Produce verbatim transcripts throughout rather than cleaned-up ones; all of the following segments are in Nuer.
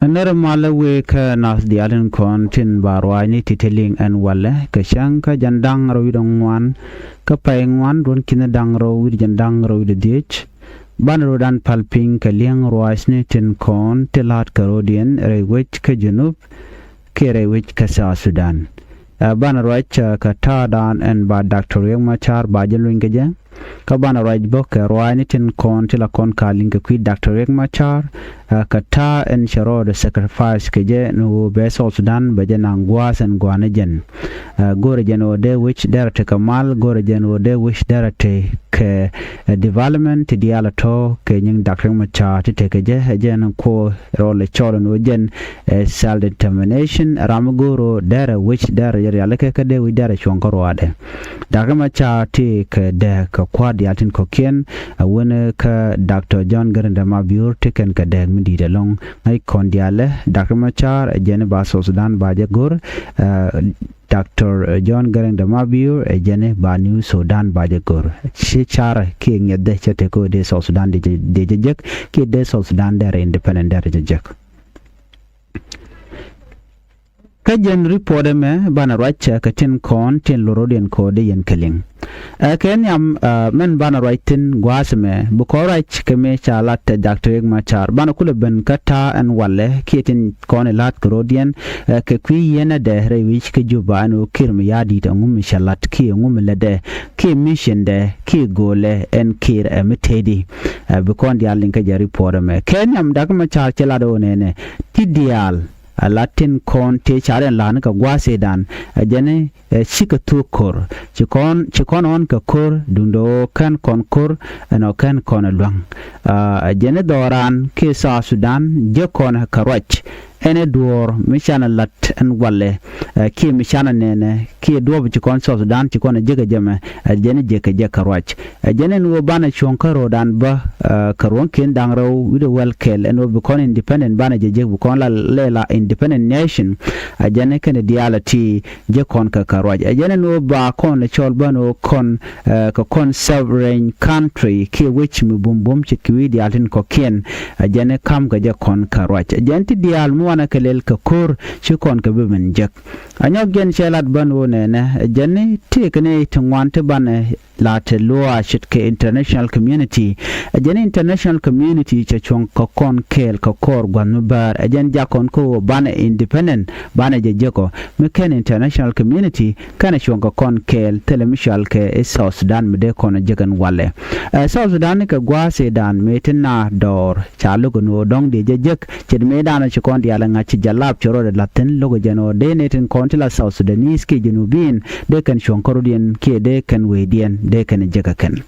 Nɛrɛ malä wëë kä nath diaal tin kɔn tin ba ruaacni ti te liŋ ɛn walɛ kɛ cäŋ kä jɛn da̱ŋ rɛw wi̱cdɛ ŋuan kä pay ŋuan ruɔ̱n ki̱n da̱ŋ rɛw wi̱cdɛ jɛn da̱ŋ rɛw wi̱cdɛ dhiec. Banɛ rɔ̱dan päl piny kɛ li̱eŋ ruaacni tin kɔn ti la̱a̱t kɛ rɔ̱diɛn rɛy wec kä Junub kiɛ rɛy wec kä South Sudan. Ɛ banɛ ruac ɛ kɛ ta̱a̱dan ɛn ba Doctor Riek Machar ba jɛ luny kɛ jɛ. Kä banɛ ruac bä kɛ ruaacni tin kɔn ti la kɔn ka liŋ kɛ kui̱ Doctor Riek Machar, ɛ kɛ ta̱a̱ ɛn cɛ rɔɔdɛ sacrifice kɛ jɛ ni ɣöö bɛ South Sudan bɛ jɛ naŋ gua̱a̱th ɛn gua̱a̱ni jɛn. Ɛ go̱rɛ jɛn ɣöö dee wec derɛ tekɛ mal, go̱rɛ jɛn ɣöö dee wec derɛ tekɛ, ɛ development ti diaal ɛ tɔ̱ kɛ nyiŋ Doctor Riek Machar ti tekɛ jɛ, ɛ jɛn kuɔ rɔl ɛ cɔl ɛn ɣöö jɛn, ɛ self determination, ram mi go̱o̱r ɣöö derɛ wec derɛ jɛ rialikä kä dee wec derɛ cuɔ̱ŋ kä ruaadɛ. Doctor Machar ti kɛ dääk kɛ kua̱r diaal tin kɔ̱kiɛn, ɛ wänɛ kä Doctor John Garang de Mabior ti kɛn kɛ dääk mi di̱i̱t ɛlɔ̱ŋ. Ŋäc kɔn diaalɛ Doctor Machar ɛ jɛn ba South Sudan ba jɛ go̱r, ɛ Doctor John Garang de Mabior ɛ jɛn ba New Sudan ba jɛ go̱r. Ci car kiɛ ŋiɛth dee cɛ tek kä dee South Sudan dee jɛ, dee jɛ jek kiɛ dee South Sudan derɛ independent derɛ jɛ jek. Kä jɛn report ɛmɛ banɛ ruac kɛ tin kɔn tin lorodiɛn kɔɔdɛ yɛn kɛ liŋ. Ɛ kɛ nhiam, ɛ mɛn banɛ ruac thi̱n gua̱a̱th ɛmɛ bi kɔn ruac kɛ mëë ca lat tɛ Doctor Riek Machar banɛ kulɛ ben kä ta̱a̱ ɛn walɛ kiɛ tin kɔn ɛ la̱a̱t kɛ rɔ̱diɛn, ɛ kɛ kui̱ yieenädɛ rɛy wi̱c kä Juba ɛn ɣöö Kiir mi ya̱a̱ di̱i̱t ɛŋu mi cɛ la̱t kiɛ ɛŋu mi lätdɛ kiɛ mission dɛ kiɛ go̱o̱lɛ ɛn Kiir ɛ mi tëëdi. Ɛ bi kɔn diaal liŋ kä jɛ report ɛmɛ kɛ nhiam Doctor Machar cɛ lat ɣöö nɛnɛ ti diaal a la tin kɔn tëë car ɛn la̱a̱ni kɛ gua̱a̱th ëëdan. Ɛ jɛn ɛ cikɛ thuɔ̱k ko̱r ci kɔn, ci kɔn ɣɔ̱n kɛ ko̱r duundɛ ɣöö kɛn kɔn ko̱r ɛn ɣöö kɛn kɔn ɛ luäŋ. Ɛ jɛn ɛ dhɔran kiɛ South Sudan jek kɔn kɛ ruac. Ɛn ɛ duɔ̱ɔ̱r mi canɛ la̱t ɛn walɛ, ɛ kiɛ mi canɛ nɛnɛ kiɛ duɔ̱ɔ̱p ci kɔn South Sudan ci kɔn ɛ jek ɛ jɛmɛ, ɛ jɛn ɛ jek kɛ jek kɛ ruac. Ɛ jɛn ɛn ɣöö banɛ cuɔ̱ŋ kä ro̱o̱dan bä, ɛ kɛ ruɔ̱ŋkiɛn da̱ŋ rɛw wi̱cdɛ wäl kɛl ɛn ɣöö bi kɔn independent banɛ jɛ jek bi kɔn la lɛ la independent nation. Ɛ jɛn ɛ kɛn diaal ɛ ti jek kɔn kɛ kɛ ruac. Ɛ jɛn ɛn ɣöö ba kɔn ɛ cɔl bän ɣöö kɔn, ɛ kɛ kɔn sovereign country kiɛ wec mi bumbum ce̱tkɛ wi̱i̱ diaal tin kɔ̱kiɛn. Ɛ jɛn ɛ ka̱m kɛ jɛ kɔn kɛ ruac. Ɛ jɛn ti diaal mi wanɛ kɛ lɛl kɛ ko̱r ci kɔn kɛ bi min jek. Ɛ nyɔk jɛn cɛ lat bän ɣöö nɛnɛ ɛ jɛn ɛ tëëkɛ ni ti ŋuan ti banɛ la te luaac ce̱tkɛ international community. Ɛ jɛn international community cɛ cuɔ̱ŋ kɛ kɔn kɛɛl kɛ kɔr gua̱th mi bäär. Ɛ jɛn jak kɔn kä ɣöö banɛ independent banɛ jɛ jek ɔ. Mi kɛn international community kɛnɛ cuɔ̱ŋ kɛ kɔn kɛɛl thilɛ mi cɔalkɛ i̱ South Sudan mi dee kɔn jek ɛn walɛ. Ɛ South Sudan kɛ gua̱a̱th ëëdan mëë ti naath dɔɔr ca lo̱k ɛn ɣöö dɔ̱ŋ dee jɛ jek. Ce̱t mëëdan ci kɔn diaal ɛ ŋa̱c ci jɛ lap ci rɔɔdɛ la̱th thi̱n lo̱k ɛ jɛn ɣöö dee nɛy tin kɔn ti la South Sudanese kiɛ Junubin dee kɛn cuɔ̱ŋ kä rɔ̱diɛn kiɛ dee kɛn wecdiɛn dee kɛn jek ɛ kɛn.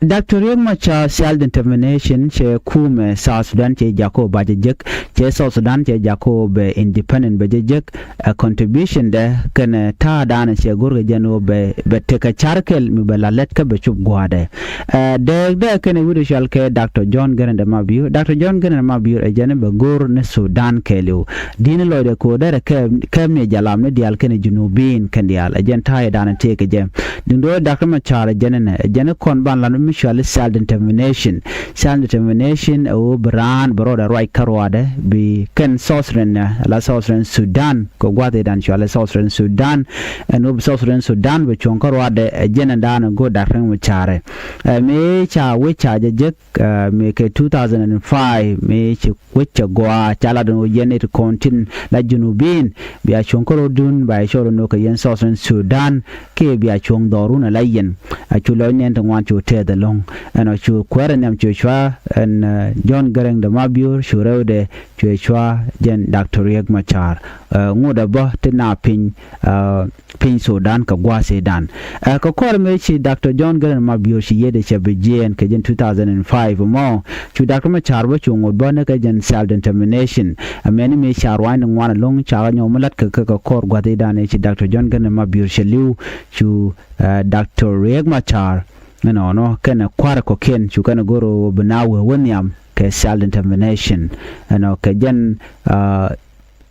Doctor Riek Machar self determination cɛ kumɛ South Sudan cɛ jakä ɣöö ba jɛ jek, cɛ South Sudan cɛ jakä ɣöö bɛ independent bɛ jɛ jek. Ɛ contribution dɛ kɛnɛ ta̱a̱dan cɛ go̱rkɛ jɛn ɣöö bɛ, bɛ tekɛ car kɛl mi bɛ la lät kä bɛ cop gua̱a̱dɛ. Ɛ dääk dɛ kɛnɛ wi̱c ɛ cɔalkɛ Doctor John Garang de Mabior. Doctor John Garang de Mabior ɛ jɛn bɛ go̱r ni Sudan kɛɛliw. Di̱n lɔcdɛ ko̱o̱dɛ rɛ kɛ, kɛ miɛ jalam ni diaal kɛnɛ Junubin kɛn diaal. Ɛ jɛn ta̱a̱dan tëëkɛ jɛ. Duundɛ ɣöö Doctor Machar ɛ jɛn ɛnɛ, ɛ jɛn kɔn ban lan mi cɔal i̱ self determination. Self determination ɛ ɣöö bi raan bi rɔɔdɛ ruac kä ruaadɛ bi kɛn South Sudan, ɛ la South Sudan Sudan kɛ gua̱a̱th ëëdan cɔal i̱ South Sudan Sudan. Ɛn ɣöö bi South Sudan Sudan bi cuɔ̱ŋ kä ruaadɛ ɛ jɛn ɛndan ɛ go̱o̱r Doctor Machar ɛ. Ɛ mëë ca wec ca jɛ jek, ɛ mëë kɛ two thousand and five mëë ci wec cɛ gɔaa ca lat ɛn ɣöö yɛn it kɔn tin la Junubin bia cuɔ̱ŋ kä rɔ̱dun ba yɛ cɔl ɛn ɣöö kɛ yɛn South Sudan Sudan kiɛ bia cuɔ̱ŋ dhɔrun ala yɛn. A cu lɔc nɛn ti ŋuan cu tɛth ɛlɔ̱ŋ. Ɛn ɔ cu kuäärɛ nhiam cu cua ɛn, ɛ John Garang de Mabior cu rɛwdɛ cu cua jɛn Doctor Riek Machar. Ɛ ŋot ɛ bä ti na piny, ɛ piny Sudan kɛ gua̱a̱th ëëdan. Ɛ kɛ kɔr mëë ci Doctor John Garang Mabior ci yiëëdɛ cɛ bi jiɛɛn kɛ jɛn two thousand and five mɔ. Cu Doctor Machar bä cu ŋot bä ni kɛ jɛn self determination. Ɛ mɛni mëë ca ruanyni ŋuan ɛlɔ̱ŋ ca kɛ nyɔk mi la̱t kɛ kɛ kɛ kɔr gua̱a̱th ëëdan ëë ci Doctor John Garang Mabior cɛ li̱w. Cu, ɛ Doctor Riek Machar ɛnɔnɔ kɛnɛ kua̱r kɔ̱kiɛn cu kɛnɛ go̱r ɣöö bi na wee wä nhiam kɛ self determination. Ɛnɔ kɛ jɛn, ɛ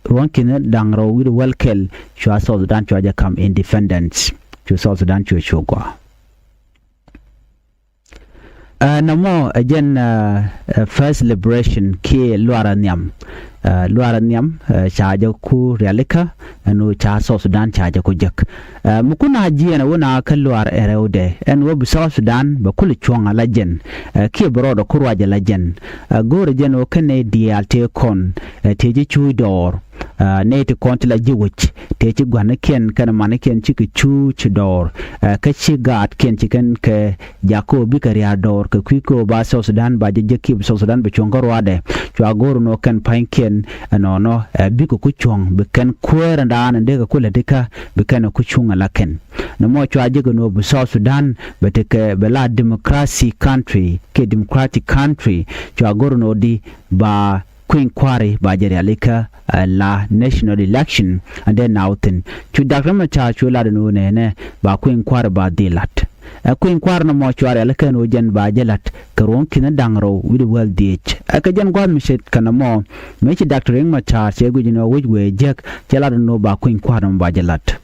ruɔ̱n ki̱n da̱ŋ rɛw wi̱cdɛ wäl kɛl cua South Sudan cua jɛ ka̱m independence. Cu South Sudan cua cu gɔaa. Ɛ nɔmɔ ɛ jɛn ɛ First Liberation kiɛ Luaar Nhiam. Ɛ Luaar Nhiam ɛ ca jɛ ku rialikä ɛn ɣöö ca South Sudan ca jɛ ku jek. Ɛ mi kun a jiɛn ɛ wun a kä luaar ɛ rɛwdɛ ɛn ɣöö bi South Sudan bɛ kul cuɔ̱ŋ a la jɛn. Ɛ kiɛ bi rɔɔdɛ ku ruac a la jɛn. Ɛ go̱o̱rɛ jɛn ɣöö kɛn nɛy diaal tëë kɔn ɛ tëë ji̱ cuuc dɔɔr. Ɛ nɛy ti kɔn ti la ji̱ wec tëë ci gua̱nikiɛn kɛnɛ manikiɛn cikɛ cuuc dɔɔr. Ɛ kä ci gaatkiɛn ci kɛn kɛ jakä ɣöö bikɛ ria̱a̱r dɔɔr kɛ kui̱ kä ɣöö ba South Sudan ba jɛ jek kiɛ bi South Sudan bi cuɔ̱ŋ kä ruaadɛ. Cua go̱o̱r ɛn ɣöö kɛn pa̱nykiɛn ɛnɔnɔ ɛ bikɛ ku cuɔ̱ŋ bi kɛn kuäär ɛn daanɛ dee kɛ ku lätikä bi kɛn ɛ ku cuŋ ɛ la kɛn. Nɔmɔ cua jek ɛn ɣöö bi South Sudan bɛ tekɛ bɛ la democracy country kiɛ democratic country. Cua go̱o̱r ɛn ɣöö di ba kui̱ny kua̱ri ba jɛ rialikä ɛ la national election. Ɛn dee naw thi̱n cu Dak Riek Machar cu lat ɛn ɣöö nɛnɛ ba kui̱ny kua̱ri ba dhil lat. Ɛ kui̱ny kua̱ri nɔmɔ cua rialikä ɛn ɣöö jɛn ba jɛ lat kɛ ruɔ̱ŋ ki̱n da̱ŋ rɛw wi̱cdɛ wäl dhieec. Ɛ kɛ jɛn gua̱a̱th mi ce̱tkɛ nɔmɔ mëë ci Dak Riek Machar cɛ guic ɛn ɣöö wec wëë jek cɛ lat ɛn ɣöö ba kui̱ny kua̱ri nɔmɔ ba jɛ lat.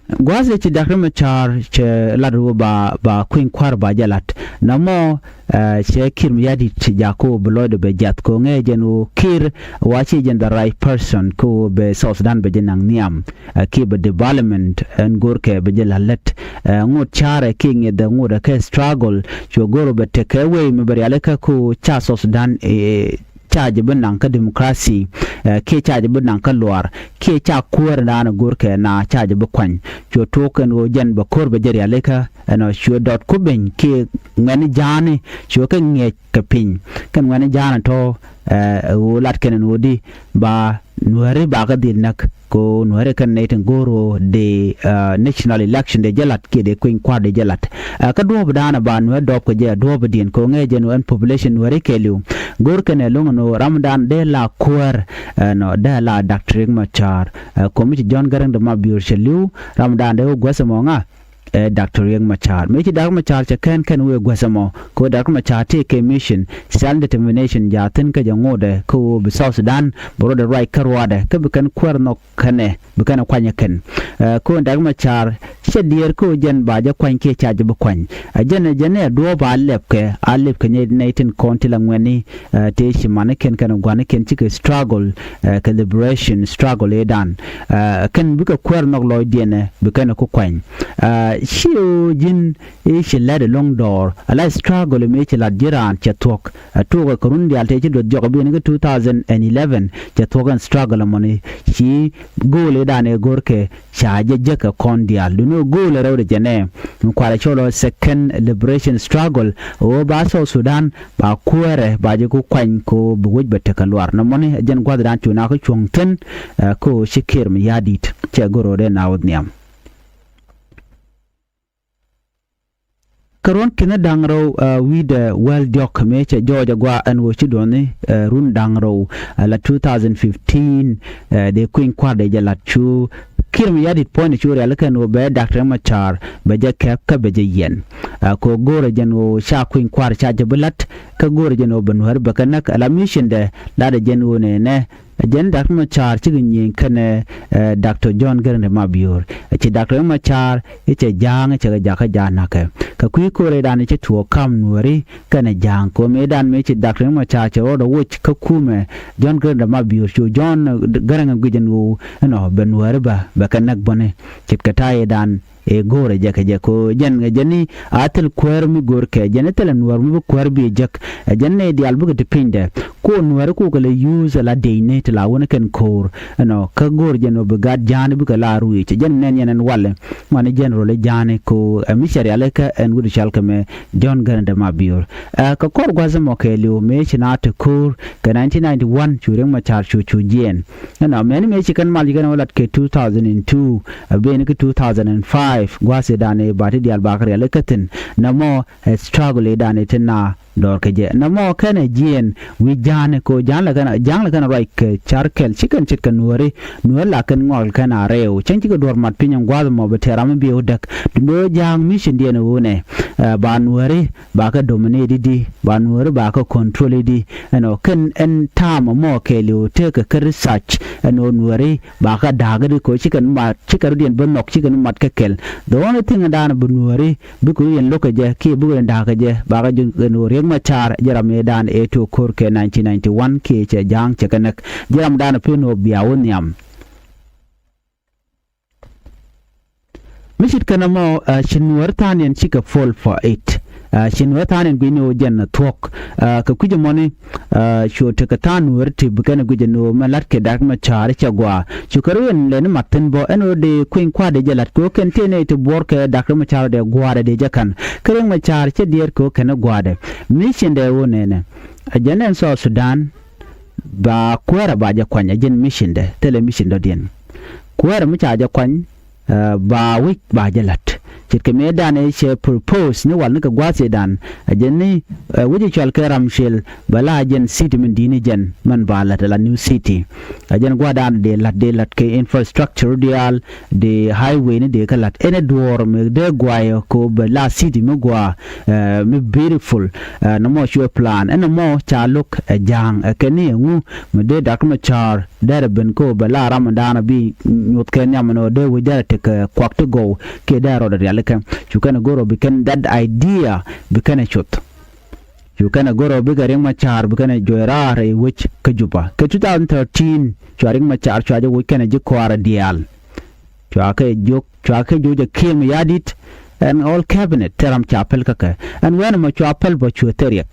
Gua̱a̱th ëë ci Dak Riek Machar cɛ lat ɣöö ba ba kui̱ny kua̱r ba jɛ lat. Nɔmɔ ɛ cɛ Kiir Mayardit ci jakä ɣöö bi lɔcdɛ bɛ jiath kɛ ɣöö ŋäcɛ jɛn ɣöö Kiir wa ci jɛn the right person kɛ ɣöö bɛ South Sudan bɛ jɛ naŋ nhiam. Ɛ kiɛ bɛ development ɛn go̱o̱rkɛ bɛ jɛ la̱t lät. Ɛ ŋot carɛ kiɛ ŋi̱ethɛ ŋotdɛ kɛ struggle cuɛ go̱o̱r ɣöö bɛ tekɛ wec mi bɛ rialikä kɛ ɣöö ca South Sudan ɛ ca jɛ bi naŋ kä democracy. Ɛ kiɛ ca jɛ bi naŋ kä luaar kiɛ ca kuäär ɛn daanɛ go̱o̱rkɛ na ca jɛ bi kuany. Cuɛ tuɔɔk ɛn ɣöö jɛn bɛ ko̱r bɛ jɛ rialikä ɛnɔ cuɛ dɔt ku beny kiɛ ŋuɛ̈ni ja̱a̱ni cuɛ kɛ ŋiɛc kɛ piny. Kɛn ŋuɛ̈ni ja̱a̱ni tɔ̱ ɛ ɣöö lat kɛn ɛn ɣöö di ba Nuääri ba kä dhil näk kɛ ɣöö Nuääri kɛn nɛy tin go̱o̱r ɣöö dee national election dee jɛ la̱t kiɛ dee kui̱ny kua̱r dee jɛ la̱t. Ɛ kä duɔ̱ɔ̱pdan ɛ ba Nuäär dɔɔp kɛ jɛ ɛ duɔ̱ɔ̱pdan kɛ ɣöö ŋäcɛ jɛn ɣöö ɛn population Nuääri kɛɛliw go̱o̱r kɛn ɛ lo̱ŋ ɛn ɣöö ramdan dee la kuäär ɛnɔ dee la Dak Riek Machar. Ɛ ko̱mi ci John Garang de Mabior cɛ li̱w ramdan dee wä guäth ɛmɔ ŋa ɛ Dak Riek Machar. Mëë ci Dak Machar cɛ kɛn kɛn wëë guäth ɛmɔ kɛ ɣöö Dak Machar tëë kɛ mission self determination jaathin kä jɛ ŋotdɛ kɛ ɣöö bi South Sudan bi rɔɔdɛ ruac kä ruaadɛ kä bi kɛn kuäär nhɔk kɛnɛ bi kɛn kuany ɛ kɛn. Ɛ kɛ ɣöö Dak Machar cɛ diɛɛr kɛ ɣöö jɛn ba jɛ kuany kiɛ ca jɛ bi kuany. Ɛ jɛn ɛ jɛn ɛ duɔ̱ɔ̱p a lɛpkɛ a lɛpkɛ nɛy tin kɔn ti la ŋuɛ̈ni ɛ tëë ci manikiɛn kɛnɛ gua̱nikiɛn cikɛ struggle ɛ kɛ liberation struggle ëëdan. Ɛ kɛn bikɛ kuäär nhɔk lɔcdiɛn ɛ bi kɛn ɛ ku kuany. Ɛ ci ɣöö ji̱n i̱ ci lɛt ɛlɔ̱ŋ dɔɔr ala struggle mëë ci lat ji̱ raan cɛ thuɔ̱k. Ɛ tuɔɔkɛ kɛ run diaal tëë ci duɔth jɔk ɛ bi̱i̱n kä two thousand and eleven cɛ thuɔ̱k ɛn struggle ɛmɔni ci go̱o̱l ëëdan ëë go̱o̱rkɛ ca jɛ jek ɛ kɔn diaal duŋni ɣöö go̱o̱l ɛ rɛwdɛ jɛnɛ. Mi kuarɛ cɔl ɔ second liberation struggle ɣöö ba South Sudan ba kuäärɛ ba jɛ ku kuany kɛ ɣöö bi wec bɛ tekɛ luaar. Nɔmɔni ɛ jɛn gua̱thdan cu na kä cuɔ̱ŋ thi̱n ɛ kɛ ɣöö ci Kiir Mayardit cɛ go̱r ɣöö dee na wä nhiam. Kä ruɔ̱n ki̱n da̱ŋ rɛw ɛ wi̱i̱dɛ wäl diɔ̱k mëë cɛ jɔɔc agua ɛn ɣöö ci duɔ̱ni ɛ run da̱ŋ rɛw ɛ la two thousand fifteen ɛ dee kui̱ny kua̱r dee jɛ la̱t cu Kiir Mayardit puɔ̱nydɛ cu rialikä ɛn ɣöö bɛ Dak Riek Machar bɛ jɛ kɛp kä bɛ jɛ yiɛn. Ɛ kɛ ɣöö go̱o̱rɛ jɛn ɣöö ca kui̱ny kua̱r ca jɛ bi la̱t kä go̱o̱rɛ jɛn ɣöö bɛ Nuääri bɛ kɛ näk ɛ la mission dɛ la̱tdɛ jɛn ɣöö nɛnɛ. Ɛ jɛn Dak Machar cikɛ nyieny kɛnɛ ɛ Doctor John Garang de Mabior. Ɛ ci Doctor Machar i̱ cɛ ja̱a̱ŋ i̱ cɛ kɛ jakä ja̱a̱ŋ na̱kɛ kɛ kui̱ ko̱rɛ dan i̱ ci tuɔɔk ka̱m Nuääri kɛnɛ ja̱a̱ŋ ko̱mɛ dan mëë ci Doctor Machar cɛ rɔɔdɛ woc kä kumɛ John Garang de Mabior cu John Garang guic ɛn ɣöö ɛnɔ bɛ Nuääri bä bɛ kɛ näk bäni. Ce̱tkɛ ta̱yɛ dan ëë go̱o̱rɛ jɛ kɛ jɛ ko jɛn ɛ jɛn i̱ a thil kuäär mi go̱o̱rkɛ jɛn i̱ thilɛ Nuäär mi bi kuäär bi jek. Ɛ jɛn nɛy diaal bikɛ ti pinydɛ ko Nuääri kokɛ lɛ yuuth ala dëëcni ti la wä ni kɛn ko̱o̱r ɛnɔ kä go̱o̱r jɛn ɔ bi gat ja̱a̱ni bikɛ la ruëëc ɛ jɛn nɛn yɛn ɛn walɛ ŋuani jɛn rol i̱ ja̱a̱ni ko ɛ mi cɛ rialikä ɛn wi̱cdɛ cɔal kɛ mɛ John Garang de Mabior. Ɛ kɛ kɔr gua̱th ɛmɔ kɛɛliw mëë ci naath te ko̱o̱r kɛ nineteen ninety one cu Riek Machar cu cu jiɛɛn. Ɛnɔ mɛni mëë ci kɛn mal ci kɛn wä lat kɛ two thousand and two ɛ ben kä two thousand and five gua̱a̱th ëëdan ëë ba ti diaal ba kɛ rialikä thi̱n. Nɛmɔ ɛ struggle ëëdan ëë ti na dɔɔr kɛ jɛ. Nɔmɔ kɛnɛ jiɛn wi̱i̱ ja̱a̱ni kɛ ɣöö ja̱a̱n lɛ kɛn, ja̱a̱n lɛ kɛn ruac kɛ ca̱r kɛl ci kɛn ce̱tkɛ nuääri, nuäär la kɛn ŋɔak kɛn a rɛw. Cäŋ cikɛ duɔ̱ɔ̱r mat piny in gua̱a̱th ɛmɔ bi tɛɛr ram mi bi wä däk. Duundɛ ɣöö ja̱a̱ŋ mission diɛn ɣöö nɛ, ɛ, ba nuääri ba kɛ dominate i̱di, ba nuääri ba kɛ control i̱di. Ɛnɔ kɛn ɛn ta̱a̱m ɛmɔ kɛɛliw tekɛ kä research ɛn ɣöö nuääri ba kɛ da̱a̱k i̱di kɛ ɣöö ci kɛn mat, ci kɛn rɔ̱diɛn bä nhɔk, ci kɛn mat kɛ kɛl. The only thing in da̱a̱n bi nuääri bikɛ wi̱i̱ ɛn lo̱k kɛ jɛ kiɛ bikɛ wi̱i̱ ɛn da̱a̱k kɛ jɛ, ba kɛ jiök ɛn ɣöö Riek Machar jɛ ram ëëdan ëë to̱k ko̱r kɛ nineteen ninety-one kiɛ cɛ ja̱a̱ŋ cɛ kɛ näk. Jɛ ram da̱a̱n pen ɣöö bia wä nhiam. Mi ce̱tkɛ nɔmɔ, ɛ, ci nuäär tha̱a̱ŋ yɛn cikɛ fall for it. Ɛ, ci nuäär tha̱a̱ŋ yɛn gui̱cni ɣöö jɛn ɛ thuɔ̱k. Ɛ, kɛ kui̱c ɛmɔni, ɛ, cu tekɛ tha̱a̱ŋ nuäär ti bi kɛn ɛ guic ɛn ɣöö mɛ la̱tkɛ Dak Machar cɛ gua̱a̱. Cu kɛ rɔ̱ yɛn lɛni mat thi̱n bä ɛn ɣöö dee kui̱ny kua̱r dee jɛ la̱t kɛ ɣöö kɛn tëë nɛy ti buɔ̱ɔ̱r kɛ Dak Machar dee gua̱a̱r dee jɛ ka̱n. Kä Riek Machar cɛ diɛɛr kɛ ɣöö kɛn ɛ gua̱a̱r dɛ. Mission dɛ ɣöö nɛnɛ, ɛ jɛn ɛn South Sudan, ba kuäärä ba jɛ kuany, ɛ jɛn mission dɛ, thilɛ mission dɔ̱diɛn. Kuäärä mi ca jɛ kuany, ɛ, ba wi̱c ba jɛ la̱t. Ce̱tkɛ mëëdan ëë cɛ propose ni wal ni kɛ gua̱a̱th ëëdan, ɛ jɛn ni, ɛ, wi̱c ɛ cɔal kɛ Ramshel, bɛ la jɛn city min di̱i̱t ni jɛn, mɛn ba la̱t ala new city. Ɛ jɛn gua̱a̱thdan dee la̱t, dee la̱t kɛ infrastructure diaal, dee highway ni dee kɛ la̱t. Ɛn ɛ duɔ̱ɔ̱r mi dee guayɔ kɛ ɣöö bɛ la city mi gua̱a̱, ɛ, mi beautiful. Ɛ, nɔmɔ cuɛ plan. Ɛn nɔmɔ ca lo̱k ɛ ja̱a̱ŋ, ɛ kɛn ni ɛŋu mi dee Dak Machar derɛ ben kä ɣöö bɛ la ram in da̱a̱n a bi nyuɔ̱th kɛ nhiam ɛn ɣöö dee wec derɛ tekɛ kuak ti gɔw kiɛ dee rɔɔdɛ rialikä. Cu kɛn ɛ go̱r ɣöö bi kɛn that idea bi kɛn ɛ cuɔth. Cu kɛn ɛ go̱r ɣöö bikɛ Riek Machar bi kɛn ɛ juɔc raar ɛ wec kä Juba. Kɛ two thousand thirteen cua Riek Machar cua jɛ woc kɛnɛ ji̱ kɔaarɛ diaal. Cua kɛ jiök, cua kɛ jiök jɛ Kiir Mayardit ɛn all cabinet te ram ca päl kä kɛ. Ɛn wɛn ɛmɔ cua päl bä cuɛ thil riɛk.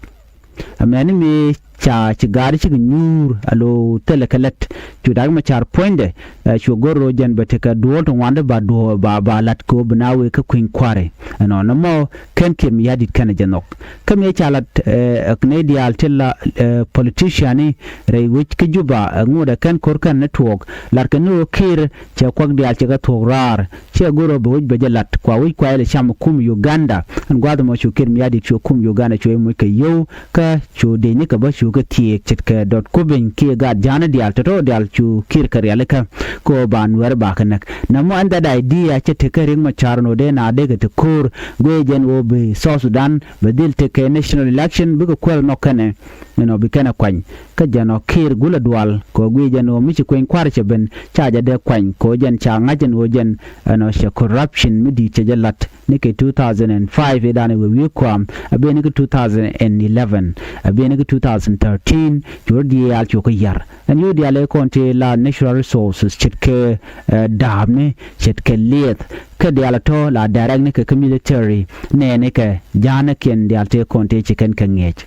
Amäni mëë ca ci gaat cikɛ nyuur a lo̱o̱ thilɛ kɛ lät. Cu Dak Machar puɔ̱nydɛ, ɛ, cu go̱r ro̱o̱ jɛn bɛ tekɛ duɔ̱ɔ̱l ti ŋuandɛ ba duɔ̱ɔ̱l ba, ba la̱t kɛ ɣöö bi na wëë kä kui̱ny kua̱ri. Ɛnɔ nɔmɔ kɛn Kiir Mayardit kɛnɛ jɛ nhɔk. Kä mëë ca lat, ɛ, nɛy diaal ti la, ɛ, politician ni rɛy wec kä Juba, ɛ, ŋotdɛ kɛn ko̱r kɛn ni tuɔɔk. Latkɛ ni ɣöö Kiir cɛ kuak diaal cɛ kɛ thuɔ̱k raar. Ciɛ go̱r ɣöö bɛ wec bɛ jɛ la̱t kua wec kua ilɛ cam kum Uganda. Ɛn gua̱a̱th ɛmɔ cu Kiir Mayardit cu kum Uganda cuɛ moc kɛ yio̱w kä cu dec ni kɛ bä cu kɛ thieek ce̱tkɛ dɔ̱t Kubɛny kiɛ gaat ja̱a̱ni diaal tɔ̱tɔ̱ diaal cu Kiir kɛ rialikä. Kɛ ɣöö ba nuɛɛr ba kɛ näk. Nɛmɔ ɛn that idea cɛ tekɛ Riek Machar ɛn ɣöö dee na dee kɛ te ko̱o̱r guiɛ jɛn ɣöö bi South Sudan bɛ dhil tekɛ national election bikɛ kuäär nhɔk kɛnɛ. Ɛnɔ bi kɛnɛ kuany. Kä jɛn ɔ Kiir gulɛ dual kɛ ɣöö guiɛ jɛn ɣöö mi ci kueny kua̱r cɛ ben ca jɛ dee kuany kɛ ɣöö jɛn ca ŋa̱c ɛn ɣöö jɛn ɛnɔ cɛ corruption mi di̱i̱t cɛ jɛ la̱t ni kɛ two thousand and five i̱ da̱a̱n ɛ wee wi̱i̱ kua̱a̱m a ben ni kɛ two thousand and eleven a ben ni kɛ two thousand thirteen. Cu rɔ diaal cu kɛ ya̱r ɛn yio̱w diaal ëë kɔn tëë la natural resources ce̱tkɛ, ɛ, da̱a̱pni ce̱tkɛ liɛth. Kä diaal ɛ tɔ̱ la direct ni kɛ kä military nɛɛnikɛ ja̱a̱näkiɛn diaal tëë kɔn tëë ci kɛn kɛ ŋi̱eec.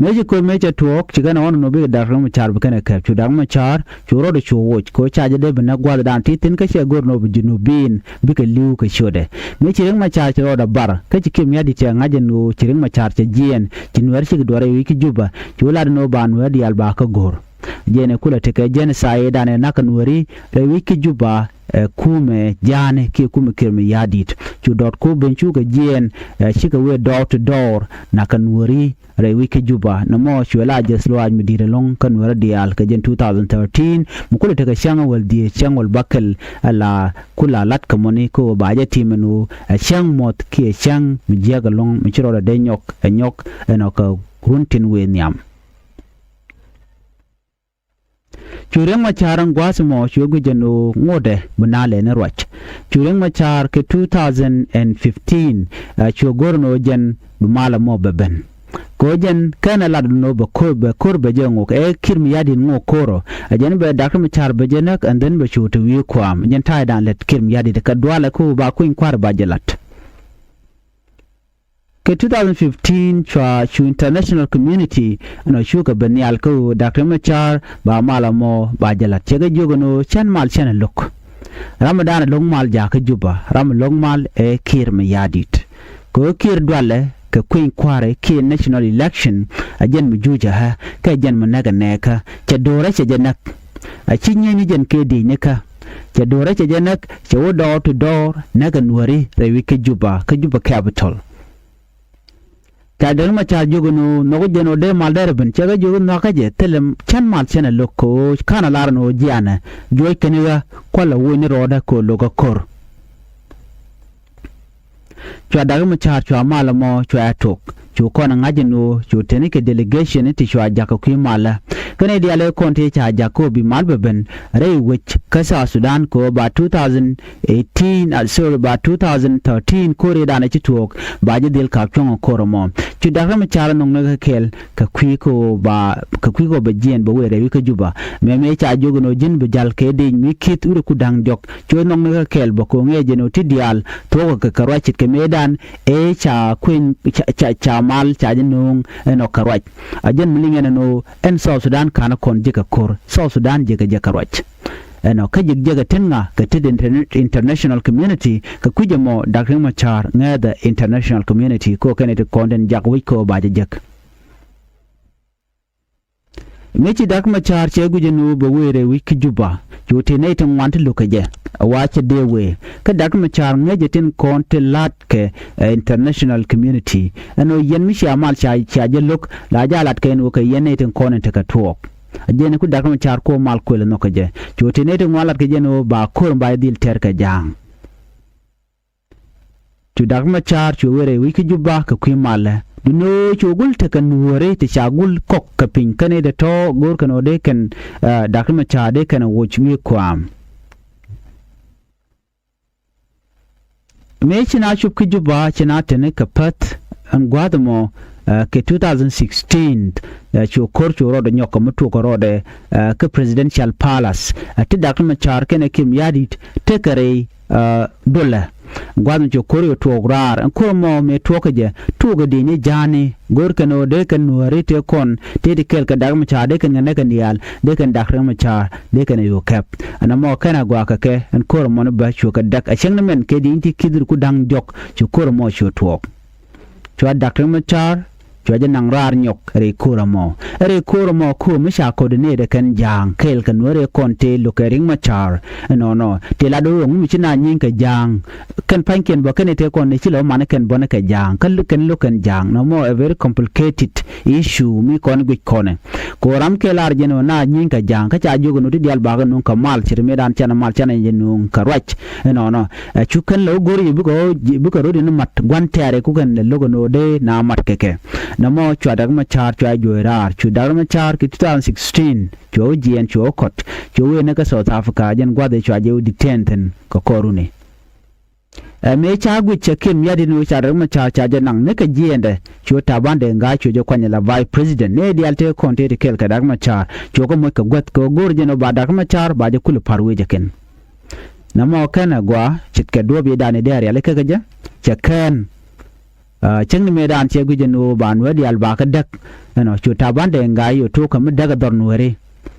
Mëë ci ko̱r mëë cɛ tuɔɔk ci kɛn ɛ ɣɔn nɔ bikɛ Dak Riek Machar bi kɛn ɛ kɛp cu Dak Machar cu rɔɔdɛ cu woc kɛ ɣöö ca jɛ dee bi näk gua̱a̱thdan ti thi̱n kä cɛ go̱r nɔ bi Junubin bikɛ li̱w kɛ ciötdɛ. Mëë ci Riek Machar ci rɔɔdɛ bar kä ci Kiir Mayardit cɛ ŋa̱c ɛn ɣöö ci Riek Machar cɛ jiɛɛn ci nuɛɛr cikɛ duɔ̱ɔ̱r rɛy wi̱c kä Juba cu lat ɛn ɣöö ba nuɛɛr diaal ba kä go̱r. Jɛn ɛ kulɛ tekɛ genocide dan ɛ na̱k kä nuääri rɛy wi̱c kä Juba, ɛ, kumɛ ja̱a̱ni kiɛ kumɛ Kiir Mayardit. Cu dɔ̱t ku ben cukɛ jiɛɛn, ɛ, cikɛ wee door to door na̱k kä nuääri rɛy wi̱c kä Juba. Nɔmɔ cuɛ la jɛ luaac mi di̱i̱t ɛlɔ̱ŋ kä nuääri diaal kɛ jɛn two thousand thirteen. Mi kulɛ tekɛ cäŋ wäl dhieec cäŋ wäl bäkɛl ala kula lat kɛ mɔni kä ɣöö ba jɛ tim ɛn ɣöö ɛ cäŋ muɔth kiɛ cäŋ mi jiäk ɛlɔ̱ŋ mi ci rɔɔdɛ dee nyɔk ɛ nyɔk ɛnɔ kɛ run tin wëë nhiam. Cu Riek Machar ɛn gua̱a̱th ɛmɔ cu ɛ guic ɛn ɣöö ŋotdɛ bi naath lɛni ruac. Cu Riek Machar kɛ two thousand and fifteen, ɛ, cu ɛ go̱r ɛn ɣöö jɛn bi mal ɛmɔ bɛ ben. Kɛ ɣöö jɛn kɛn ɛ lat ɛn ɣöö bɛ ko̱r, bɛ ko̱r bɛ jɛ ŋok. Ɛ Kiir Mayardit ŋok ko̱r ɔ. Ɛ jɛn bɛ Dak Machar bɛ jɛ näk and then bɛ cu te wi̱i̱ kua̱a̱m. Jɛn ta̱ydan lät Kiir Mayardit kɛ dualɛ kä ɣöö ba kui̱ny kua̱r ba jɛ lat. Kɛ two thousand fifteen cua cu international community ɛnɔ cukɛ ben nhial kä ɣöö Dak Riek Machar ba mal ɛmɔ ba jɛ la̱t. Cɛ kɛ jiök ɛn ɣöö cän mal cän ɛ lo̱k. Ram ɛ da̱a̱n ɛ lo̱k mal jakä Juba, ram ɛ lo̱k mal ɛ Kiir Mayardit. Kɛ ɣöö Kiir dualɛ kɛ kui̱ny kua̱ri kiɛ national election, ɛ jɛn mi juucä ɣä kɛ jɛn mi näk ɛ nɛɛkä. Cɛ do̱rä cɛ jɛ näk. A ci nyieny ni jɛn kɛ di̱i̱cnikä. Cɛ do̱rä cɛ jɛ näk, cɛ wä door to door näk ɛ nuääri rɛy wi̱c kä Juba, kä Juba capital. Ca Däk Macar jiök ɛn ɣöö nhɔk jɛn ɣöö dee mal dɛrɛ ben cɛ kɛ jiök nhɔakä jɛ thilɛ cän mal cɛn ɛ lo̱k kɛ ɣöö ka̱n ɛ lar ɛn ɣöö jianɛ juɔc kɛn i̱ ɣä kualɛ woc ni rɔɔdä kɛ ɣöö lo̱k ɛ ko̱r. Cua Däk Macar cua mal ɛmɔ cua ɛ tok cu kɔn ɛ ŋa̱c ɛn ɣöö cu teni kɛ delegation ti cua jakä kui̱ malä. Kɛn i̱ diaal ëë kɔn ti ca jakä ɣöö bi mal bɛ ben rɛy wec kä South Sudan kɛ ɣöö ba two thousand eighteen, ah, sorry, ba two thousand thirteen ko̱r i̱ danɛ ci tuɔɔk ba ji̱ dhil ka̱p cuɔ̱ŋ ɛ ko̱r ɛmɔ. Cu Däk Macar ɛ nhɔk ni kɛ kɛɛl kɛ kui̱ kɛ ɣöö ba kɛ kui̱ kɛ ɣöö bɛ jiɛɛn bɛ wëë rɛy wi̱c kä Juba. Mɛmɛ ca jiök ɛn ɣöö ji̱n bi ja̱l kɛ dec mi ki̱th wut ɛ ku da̱ŋ diɔ̱k. Cu nhɔk ni kɛ kɛɛl bɛ ko̱ŋ ɛ jɛn ɣöö ti diaal thuɔ̱k kɛ kɛ ruac ce̱tkɛ mëëdan ëë ca kueny ca, ca, ca mal ca jɛ nööŋ ɛn ɣɔk kɛ ruac. A jɛn mi liŋ ɛn ɛn ɣöö ɛn South Sudan ka̱n ɛ kɔn ji̱ kɛ ko̱r. South Sudan ji̱ kɛ ji̱ kɛ ruac. Ɛnɔ kä ji̱ jiäk ɛ tin ŋa kɛ tit inter-, international community kɛ kui̱c ɛmɔ Däk Macar ŋɛɛthɛ international community kɛ ɣöö kɛn ɛ ti kɔn tin jak wi̱c kɛ ɣöö ba jɛ jek. Mëë ci Däk Macar cɛ guic ɛn ɣöö bɛ wëë rɛy wi̱c kä Juba cu ti nɛy ti ŋuan ti lo̱k kɛ jɛ. A wa cɛ dee wëë kä Däk Macar ŋäc ɛ tin kɔn ti la̱t kɛ, eh, international community ɛn ɣöö yɛn mi cia mal ca, cia jɛ lo̱k la jɛ a la̱t kɛ ɛn ɣöö kɛ yɛn nɛy tin kɔn in tekɛ tuɔɔk. A jɛn ku Däk Macar ku mal kuël nhɔk kɛ jɛ cu ti nɛy ti ŋuan lat kɛ jɛ ɛn ɣöö ba ko̱r in ba jɛ dhil tɛr kɛ ja̱a̱ŋ. Cu Däk Macar cu wëë rɛy wi̱c kä Juba kɛ kui̱ malä. Duundɛ ɣöö cu gul tekɛ nuääri ti ca gul kɔk kɛ piny kɛn i̱ dee tɔ̱ go̱o̱r kɛn ɣöö dee kɛn, eh, Däk Macar dee kɛn ɛ woc wi̱i̱ kua̱a̱m. Mëë ci na cop kä Juba ci na teni kɛ päth ɛn gua̱a̱th ɛmɔ, eh, kɛ two thousand sixteen, eh, cu ko̱r cu rɔɔdɛ nyɔk kɛ mi tuɔɔk kɛ rɔɔdɛ, eh, kä Presidential Palace. Eh, ti Däk Macar kɛnɛ Kiir Mayardit tekɛ rɛy, eh, dolɛ. Gua̱a̱th mi cu ko̱r yɛ tuɔɔk raar ɛn ko̱r ɛmɔ mëë tuɔɔk kɛ jɛ tuɔɔk kɛ di̱i̱ni ja̱a̱ni go̱o̱r kɛn ɣöö dee kɛn nuääri tëë kɔn tëë ti kɛɛl kɛ Däk Macar dee kɛn kɛ näk kɛn diaal dee kɛn Däk Macar dee kɛn ɛ yo̱o̱ kɛp. Ɛn ɛmɔ kɛn ɛ gɔaa kɛ kɛ ɛn ko̱r ɛmɔ ni bä cuɛ kɛ däk a cäŋ ni mɛn kɛ di̱i̱ni ti ki̱th ri ku da̱ŋ diɔ̱k cu ko̱r ɛmɔ cuɛ tuɔɔk. Cua Däk Macar cua jɛ naŋ raar nyɔk rɛy ko̱r ɛmɔ. Rɛy ko̱r ɛmɔ ko̱r mi ca coordinate kɛn ja̱a̱ŋ kɛɛl kɛ nuäär ëë kɔn tëë lo̱k kɛ Riek Macar. Ɛnɔnɔ tëë la do̱r ŋu mi ci na nyieny kɛ ja̱a̱ŋ. Kɛn pa̱nykiɛn bä kɛn ëë tëë kɔn ni ci lɛ wä man kɛn bä ni kɛ ja̱a̱ŋ kä kɛn lo̱k kɛn ja̱a̱ŋ nɔmɔ a very complicated issue mi kɔn guic kɔnɛ. Kɛ ɣöö ram kɛ lar jɛn ɣöö na nyieny kɛ ja̱a̱ŋ kä ca jiök ɛn ɣöö ti diaal bakɛ nuŋ kɛ mal ce̱t mëëdan canɛ mal canɛ jɛ nuŋ kɛ ruac. Ɛnɔnɔ ɛ cu kɛn lɛ wä go̱r yɛ bikɛ ɣöö bikɛ rot in mat gua̱n tɛ̈rɛ ku kɛn lɛ lo̱k ɛn ɣöö dee na mat kɛ kɛ. Nɔmɔ cua Däk Macar cua juɔ̱ɔ̱c raar cu Däk Macar kɛ two thousand sixteen cua wä jiɛɛn cua wä kɔt cua wä ëë ni kä South Africa jɛn gua̱th ëë cua jɛ wä detain thi̱n kɛ kɔruni. Ɛ mëë ca guic cɛ Kiir Mayardit ni wä ca Däk Macar ca jɛ naŋ ni kɛ jiɛɛndɛ cu Taban Deng Gai cu jɛ kuany la vice president ni diaal tëë kɔn tëë ti kɛɛl kɛ Däk Macar cu kɛ moc kɛ guäth kɛ go̱o̱r jɛn ɔ ba Däk Macar ba jɛ kulɛ pa̱r wecɛ kɛn. Nɔmɔ kɛn ɛ gɔaa ce̱tkɛ duɔ̱ɔ̱p yidan i̱ dee a rialikä kɛ jɛ cɛ kɛn. Ah, cäŋ ni mëëdan cɛ guic ɛn ɣöö ba nuäär diaal ba kä däk. Ɛnɔ cu Taban Deng Gai cu tuɔɔk kɛ mi däk ɛ dhɔr nuääri.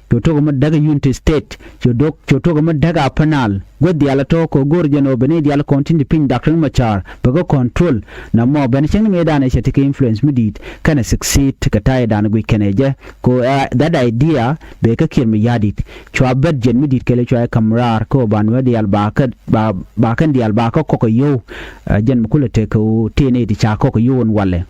Cu tuɔɔk kɛ mi däk ɛ Unity State cu duɔk cu tuɔɔk kɛ mi däk ɛ Upper Nile. Guäth diaal ɛ tɔ̱ kɛ go̱o̱r jɛn ɣöö ben i̱ diaal kɔn tin ti piny Däk Macar bɛ kä control. Nɔmɔ ben cäŋ ni mëëdan ɛ cɛ ti kɛ influence mi di̱i̱t kɛnɛ succeed kɛ ta̱yɛ dan guic kɛnɛ jɛ. Kɛ ɣöö, eh, that idea bɛ kä Kiir Mayardit cua bät jɛn mi di̱i̱t kɛlɛ cua jɛ ka̱m raar kä ɣöö ba nuäär diaal ba kä ba, ba kɛn diaal ba kä kɔk kɛ yio̱w. Eh, jɛn mi kulɛ tek kɛ ɣöö tëë nɛy ti ca kɔk kɛ yio̱w ɛn walɛ.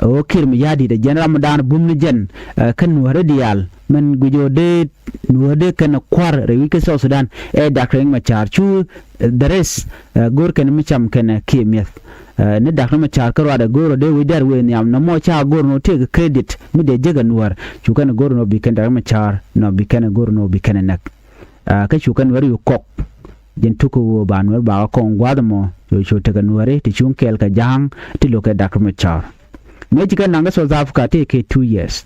Ɣöö Kiir Mayardit ɛ jɛn ram mi da̱a̱n bum ni jɛn, eh, kä nuääri diaal mɛn guic ɣöö dee nuäär dee kɛn ɛ kua̱r rɛy wi̱c kä South Sudan ɛ Däk Macar cu, eh, the rest, eh, go̱o̱r kɛn mi cam kɛn, eh, Kiir mi̱eth. Eh, ni Däk Macar kä ruacdɛ go̱o̱r ɣöö dee wi̱c dɛr wëë nhiam nɔmɔ ca go̱o̱r nɔ tëëk credit mi dee jek ɛ nuäär cu kɛn go̱o̱r nɔ bi kɛn Däk Macar nɔ bi kɛn go̱o̱r nɔ bi kɛn ɛ näk. Ah, kä cu kɛn nuäär yu kɔk. Jɛn tuk kɛ ɣöö ba nuäär ba kɛ kɔŋ gua̱a̱th ɛmɔ cu cu tekɛ nuääri ti cuŋ kɛɛl kɛ ja̱a̱ŋ ti lo̱k kɛ Däk Macar. Mëë ci kɛn naŋ kä South Africa tëëkɛ two years.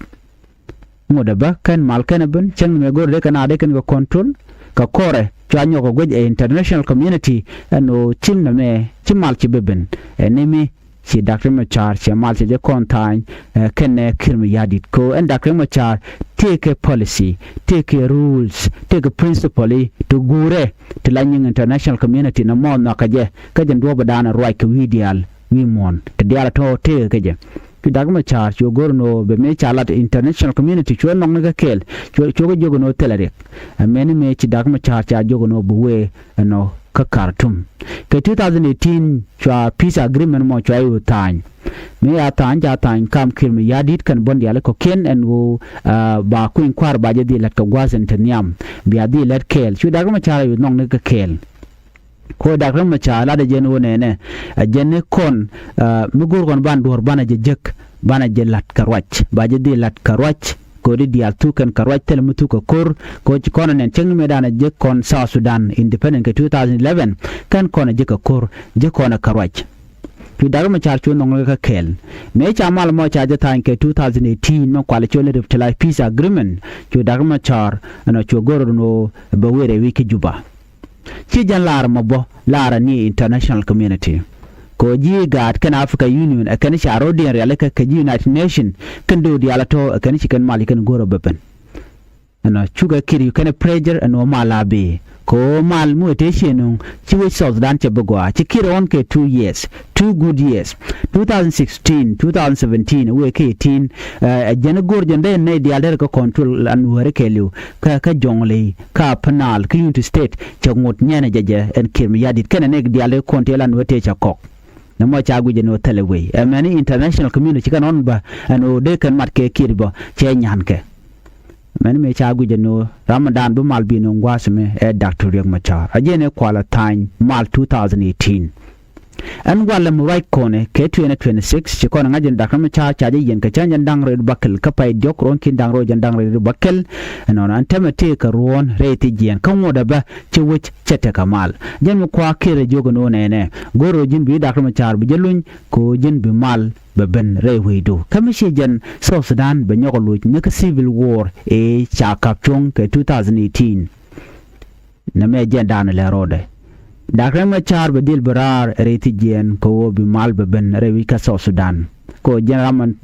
Ŋot ɛ bä kɛn mal kɛn ɛ ben cäŋ ni mëë go̱r dee kɛn a dee kɛn kɛ control kɛ kɔrɛ cua nyɔk kɛ guec ɛ international community ɛn ɣöö cim nɛmɛ ci mal ci ben ben ɛ ni mi ci Däk Macar cɛ mal cɛ jɛ kɔn tha̱a̱ny, eh, kɛnɛ Kiir Mayardit kɛ ɣöö ɛn Däk Macar tëëkɛ policy tëëkɛ rules tëëkɛ principle i̱ ti guurɛ ti la nyiŋ international community nɔmɔ nhɔakɛ jɛ kä jɛn duɔ̱ɔ̱pdan ruac kɛ wi̱i̱ diaal wi̱i̱ muɔ̱ɔ̱n ti diaal tɔ̱ tëëkɛ kɛ jɛ. Cu Dak Macar cu go̱r ɛn ɣöö bɛ mëë ca lat international community cuɛ nhɔk ni kä kɛɛl, cuɛ, cuɛ kɛ jiök ɛn ɣöö thilɛ riɛk. Ɛ mɛni mëë ci Dak Macar ca jiök ɛn ɣöö bi wëë ɛnɔ kä Khartoum. Kɛ two thousand eighteen cua peace agreement mɔ cua i̱ wä tha̱a̱ny. Mëë ya tha̱a̱ny ca tha̱a̱ny kam Kiir Mayardit kɛn buɔ̱n diaal kɔ̱kiɛn ɛn ɣöö, ah, ba kui̱ny kua̱r ba jɛ dhil lät kɛ gua̱a̱th ɛn te nhiam. Bia dhil lät kɛɛl. Cu Dak Macar i̱ wä nhɔk ni kä kɛɛl. Kɛ ɣöö Dak Macar latdɛ jɛn ɣöö nɛnɛ, ɛ jɛn ni kɔn, ah, mi go̱o̱r kɔn ban duɔ̱ɔ̱r banɛ jɛ jek, banɛ jɛ la̱t kɛ ruac, ba jɛ dhil la̱t kɛ ruac. Kɛ ɣöö di diaal thuk kɛn kɛ ruac thilɛ mi thuk kɛ ko̱r, kɛ ɣöö ci kɔn ɛ nɛn cäŋ ni mëëdan ɛ jek kɔn South Sudan independent kɛ two thousand eleven, kɛn kɔn ɛ jek kɛ ko̱r, jek kɔn ɛ kɛ ruac. Cu Dak Macar cu nhɔk kä kɛɛl. Mëë ca mal mɔ ca jɛ tha̱a̱ny kɛ two thousand eighteen mɛ kualɛ cɔl i̱ revitalized peace agreement, cu Dak Macar ɛnɔ cu go̱r ɛn ɣöö bɛ wëë rɛy wi̱c kä Juba. Ci jɛn laar mɔ bä, laar ani international community. Kɛ ɣöö ji̱ IGAD kɛn Africa Union ɛ kɛn ca ro̱diɛn rialikä kɛ ji̱ United Nation, kɛn do̱o̱ diaal a tɔ̱ ɛ kɛn ci kɛn mal ci kɛn go̱r ɛ bä ben. Ɛnɔ cukɛ Kiir yu kɛn pressure ɛn ɣöö mal a bi. Kɛ ɣöö mal mi wee tëë ciëŋ nöŋ ci wec South Sudan cɛ bi gɔaa. Ci Kiir ɣɔn kɛ two years, two good years. Two thousand sixteen, two thousand seventeen, wëë kɛ eighteen, ɛ, ɛ jɛn go̱r jɛn dee nɛy diaal derɛ kɛ control ɛn wääri kɛɛliw. Kä, kä Jonglei, kä Upper Nile, kä Unity State, cɛ ŋot nyɛn ɛ jɛ jɛ ɛn Kiir Mayardit. Kɛnɛ nɛy diaal derɛ kɔn tëë lan wee tëë cɛ kɔk. Nɛ mɔ ca guic ɛn ɣöö thilɛ wëë. Ɛ mɛni international community ci kɛn ɣɔn bä ɛn ɣöö dee kɛn mat kɛ Kiir bä cɛ nyankɛ. Mɛn mëë ca guic ɛn ɣöö ram mi daan bi mal bi nöŋ gua̱a̱th ɛmɛ ɛ Doctor Riek Machar. A jɛn ɛ kual a tha̱a̱ny mal two thousand eighteen. Ɛn walɛ mi ruac kɔnɛ kɛ twenty twenty-six ci kɔn ɛ ŋa̱c ɛn Doctor Machar ca jɛ yɛn kɛ cäŋ jɛn da̱ŋ rɛy bäkɛl kä pay diɔ̱k ruɔ̱n ki̱n da̱ŋ rɛy jɛn da̱ŋ rɛy bäkɛl. Ɛnɔnɔ ɛn tɛmɛ tëëkɛ ruɔ̱ɔ̱n rɛy thi jiɛɛn kä ŋuɔ̱t ɛ bä ci wec cɛ tekɛ mal. Jɛn mi kua̱a̱k Kiir ɛ jiök ɛn ɣöö nɛnɛ go̱r ɣöö ji̱n bi Doctor Machar bi jɛ luny kɛ ɣöö ji̱n bi mal bɛ ben rɛy wecdu. Kä mi ci jɛn South Sudan bɛ nyɔk ɛ loc ni kä civil war ëë ca ka̱p cuɔ̱ŋ kɛ two thousand eighteen. Nɛmɛ jɛn daanɛ lɛ rɔɔdɛ. Doctor Machar bɛ dhil bi raar rɛy thi jiɛɛn kɛ ɣöö bi mal bɛ ben rɛy wi̱c kä South Sudan. Kɛ ɣöö jɛn ram ɛn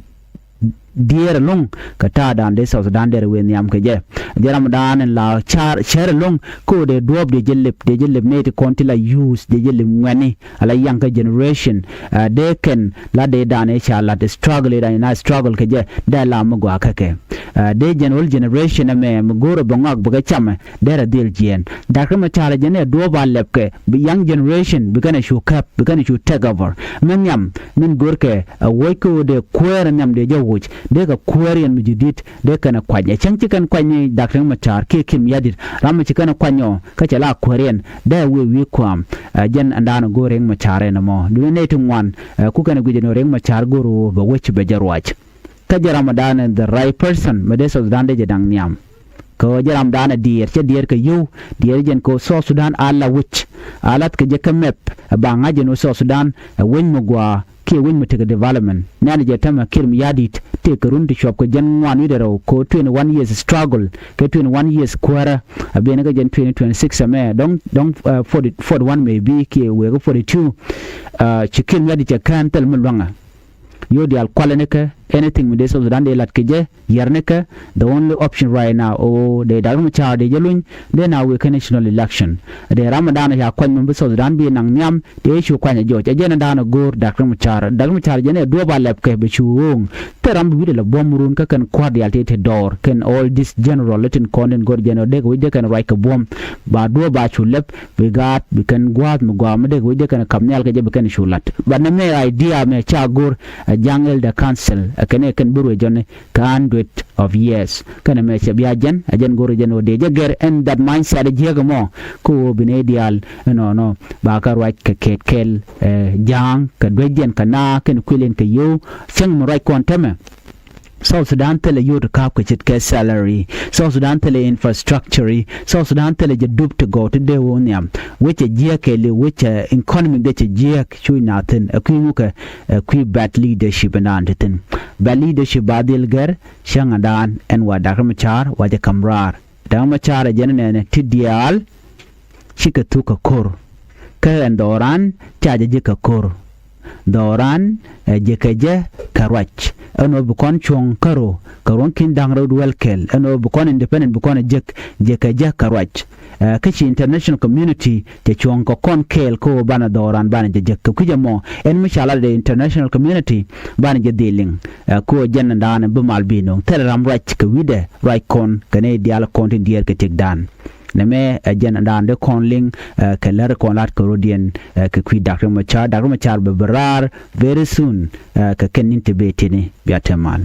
diɛɛr ɛlɔ̱ŋ kɛ ta̱a̱dan dee South Sudan dee rɛ wëë nhiam kɛ jɛ. Jɛn ram daanɛ la car cär ɛlɔ̱ŋ kɛ ɣöö dee duɔ̱ɔ̱p dee jɛ lep, dee jɛ lep nɛy ti kɔn ti la youth, dee jɛ lep ŋuɛ̈tni. Ala young generation, ah, dee kɛn la dee dan ëë ca lat struggle ëë dan ina struggle kɛ jɛ dee la mi gɔaa kä kɛ. Ah, dee jɛn old generation ɛmɛ mi go̱o̱rɛ bɛ ŋɔak bɛ kɛ camɛ dee rɛ dhil jiɛɛn. Doctor Machar jɛn ɛ duɔ̱ɔ̱p a lɛpkɛ bi young generation bi kɛn ɛ cu käp bi kɛn ɛ cu take over. Mɛ nhiam min go̱o̱rkɛ ɛ woc kä ɣöö dee kuäär ɛ nhiam dee jɛ woc dee kɛ kuäär yɛn mi ji̱ di̱t dee kɛn ɛ kuany. Ɛ cäŋ ci kɛn kuany ni Doctor Machar kiɛ Kiir Mayardit ram mi ci kɛn ɛ kuany ɔ kä cɛ la kuäär yɛn dee wi̱i̱ wi̱i̱ kua̱a̱m. Ɛ jɛn ɛn daanɛ go̱o̱r Riek Machar ɛn ɛmɔ duundɛ nɛy ti ŋuan. Ɛ ku kɛn ɛ guic ɛn ɣöö Riek Machar go̱o̱r ɣöö bɛ wec bɛ jɛ ruac. Kä jɛ ram ɛn daanɛ the right person mi dee South Sudan dee jɛ da̱ŋ nhiam. Kɛ ɣöö jɛ ram ɛn daanɛ diɛɛr cɛ diɛɛr kɛ yio̱w diɛɛr jɛn kɛ ɣöö South Sudan a la wec. A lath kɛ jɛ kä map ɛ ba ŋa̱c ɛn ɣöö South Sudan ɛ wec mi gɔaa kiɛ wec mi tekɛ development. Nɛnɛ jɛ tämɛ Kiir Mayardit tëëkɛ run ti cuɔp kɛ jiɛn ŋuan wi̱cdɛ rɛw kɛ ɣöö twenty one years struggle kɛ twenty one years kuäärä. A ben kä jɛn twenty twenty six ɛmɛ dɔ̱ŋ dɔ̱ŋ, eh, forty, forty one maybe kiɛ wëë kä forty two. Eh, ci Kiir Mayardit cɛ kään thil mi luäŋɛ. Yio̱w diaal kualɛ ni kä anything mi dee South Sudan dee lat kɛ jɛ. Yɛr ni kä the only option right now ɣöö dee Doctor Machar dee jɛ luny dee na wëë kä national election. Dee ram ɛn daanɛ ca kuany mi bi South Sudan bi naŋ nhiam dee cu kuany ɛ jɔc. Ɛ jɛn ɛn daanɛ go̱o̱r Doctor Machar. Doctor Machar jɛn ɛ duɔ̱ɔ̱p a lɛpkɛ bɛ cu ɣööŋ. Thil ram bi wi̱cdɛ la buɔ̱m run kä kɛn kua̱r diaal tëë te dɔɔr kɛn all this general lä tin kɔn tin go̱r jɛn ɔ dee kɛ wi̱c dee kɛn ruac kɛ buɔ̱m. Ba duɔ̱ɔ̱p ba cu lɛp bi gaat bi kɛn gua̱a̱th mi gɔaa mi dee kɛ wi̱c dee kɛn kap nhial kɛ jɛ bi kɛn cu la̱t. But nɛmɛ idea mɛ ca go̱r ɛ Jaŋ Elder Council ɛ kɛn ɛ kɛn bi ruëë jɔni kɛ hundred of years. Kɛnɛ mɛ cɛ bia jɛn ɛ jɛn go̱r jɛn ɣöö dee jɛ gɛr ɛn that mindset ɛ jiäk ɛmɔ. Kä ɣöö bi nɛy diaal ɛnɔnɔ ba kɛ ruac kɛ kɛɛt kɛl, eh, ja̱a̱ŋ kɛ duec jɛn kɛ naa kɛn kuël in kɛ yio̱w. Cäŋ mi ruac kɔn tämɛ. South Sudan thilɛ yio̱w ti ka̱a̱p kɛ ce̱tkɛ salary. South Sudan thilɛ infrastructure. South Sudan thilɛ jɛ dup ti gɔw ti dee wä nhiam. Wecɛ jiääk kɛɛliw wecɛ economic dee cɛ jiääk cuc na thi̱n ɛ kui̱ ŋukɛ. Ɛ kui̱ bad leadership ɛn daan ti thi̱n. Bad leadership ba dhil gɛr cäŋ ɛn daan ɛn wa Doctor Machar wa jɛ ka̱m raar. Doctor Machar ɛ jɛn ɛ nɛnɛ ti diaal. Cikɛ thuk kɛ ko̱r kä ɛn dhɔran ca jɛ ji̱ kɛ ko̱r. Dhɔran ɛ ji̱ kɛ jɛ kɛ ruac ɛn ɣöö bi kɔn cuɔ̱ŋ kä ro̱ kɛ ruɔ̱ŋ ki̱n da̱ŋ rɛw duel kɛl ɛn ɣöö bi kɔn independent bi kɔn ɛ jiäk ji̱ kɛ jɛ kɛ ruac. Ɛ, kä ci international community cɛ cuɔ̱ŋ kɛ kɔn kɛɛl kä ɣöö banɛ dhɔran banɛ jɛ jek kɛ kui̱c ɛmɔ. Ɛn mi ca lat dee international community banɛ jɛ dhil liŋ. Ɛ, kä ɣöö jɛn ɛn daanɛ bi mal bi no̱o̱ŋ thilɛ ram ruac kɛ wi̱dɛ ruac kɔn kɛ nɛy diaal kɔn tin diɛɛr kɛ tëkdan. Nɛmɛ ɛ jɛn ɛn daanɛ dee kɔn liŋ, ɛ, kɛ lär kɔn lat kɛ rɔ̱diɛn, ɛ, kɛ kui̱ Dak Riek Machar, Dak Riek Machar bɛ bi raar very soon, ɛ, kɛ kɛn ni̱n ti bee tini bia te mal.